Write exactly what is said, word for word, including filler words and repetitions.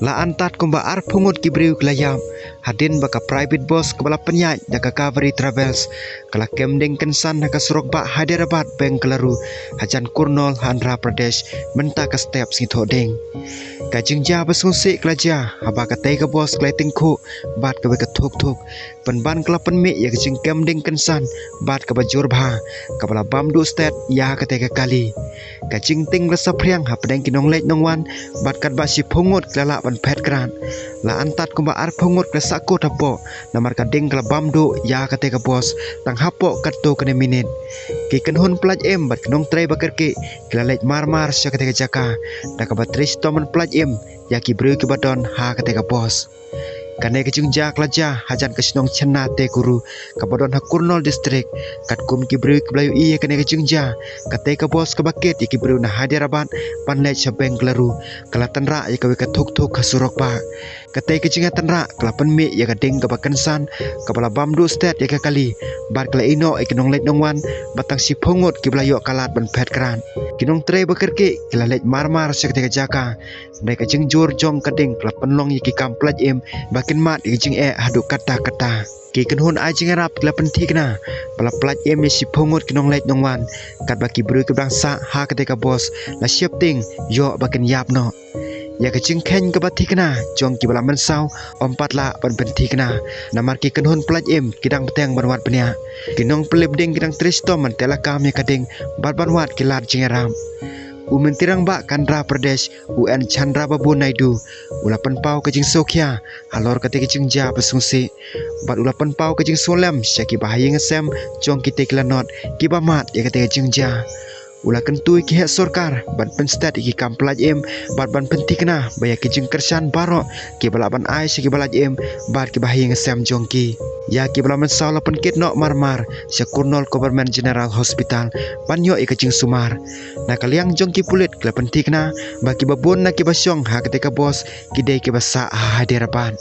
La antad kumba arphew ngut ki briew ki la ïap hadien ba ka private bus kaba la pynïaid da ka Kaveri Travels ka la kem ding kynsan ha ka surok bah Hyderabad Bengaluru hajan Kurnool ha Andhra Pradesh mynta ka step sngi Thohdieng. Ka jingjia ba sngewsih ka la jia haba katei ka bus ka la tyngkhuh bad kawei ka thuk thuk pynban ka la pynmih ïa ka jingkem ding kynsan bad kaba jur bha kaba la bam duh stet ïa katei ka kali. Ka jingtieng la saphriang hapdeng ki nongleit nongwan bad katba shiphew ngut ki la lah ban phet krad. La antad kumba arphew ngut ki la sahkut hapoh namar ka ding ka la bam duh ïa katei ka bus tang hapoh katto katne minit. Ki kynhun pyllait im bad ki nongtrei ba kyrkieh ki la leit mar mar sha katei ka jaka da kaba trei shitom ban pyllait im ïa ki briew kiba don ha katei ka bus. Kane ka jingjia ka la jia hajan ka shnong Chennai Tekuru kaba don ha Kurnool District. Katkum ki briew kiba la ïohi ïa kane ka jingjia, katei ka bus kaba kit ïa ki briew na Hyderabad ban leit sha Bengaluru ka la tynrah ïa kawei ka thuk thuk ha surok bah. Katei ka jingïatynrah ka la pynmih ïa ka ding kaba kynsan kaba la bam duh stet ïa ka kali bad ka la ïehnoh ïa ki nongleit nongwan bad tang shiphew ngut kiba la ïoh ka lad ban phet krad. Ki nongtrei ba kyrkieh ki la leit mar mar sha katei ka jaka. Hynrei ka jingjur jong ka ding ka la pynlong ïa ki kam pyllait im ba kin mad ïa ka jingeh haduh katta katta. Ki kynhun ai jingïarap ki la pynthikna ba la pyllait im ïa shiphew ngut ki nongleit nongwan katba ki briew kiba dang sah ha katei ka bus la sheptieng ïoh ba kin ïap noh. Ïa ka jingkheiñ kaba thikna jong kiba la mynsaw ym pat lah ban pynthikna namar ki kynhun pyllait im ki dang bteng ban wad bniah. Ki nongpyllip ding ki dang trei shitom ban teh lakam ïa ka ding bad ban wad ki lad jingïarap. U Myntri Rangbah ka Andhra Pradesh, u N Chandrababu Naidu, u la pynpaw ka jingsngewkhia halor katei ka jingjia ba sngewsih bad u la pynpaw ka jingsngewlem sha kiba ha ïing ha sem jong kitei ki lanot kiba mad ïa katei ka jingjia. U la kyntu ïa ki heh sorkar ban pynstet ïa ki kam pyllait im bad ban pynthikna ba ïa ki jingkyrshan baroh kiba lah ban ai sha kiba lait im bad kiba ha ïing ha sem jong ki. Ïa kiba la mynsaw la pynkit noh mar mar sha Kurnool Government General Hospital ban ïoh ïa ka jingsumar. Na ka liang jong ki pulit ki la pynthikna ba kiba bun na kiba shong ha katei ka bus ki dei kiba sah ha Hyderabad.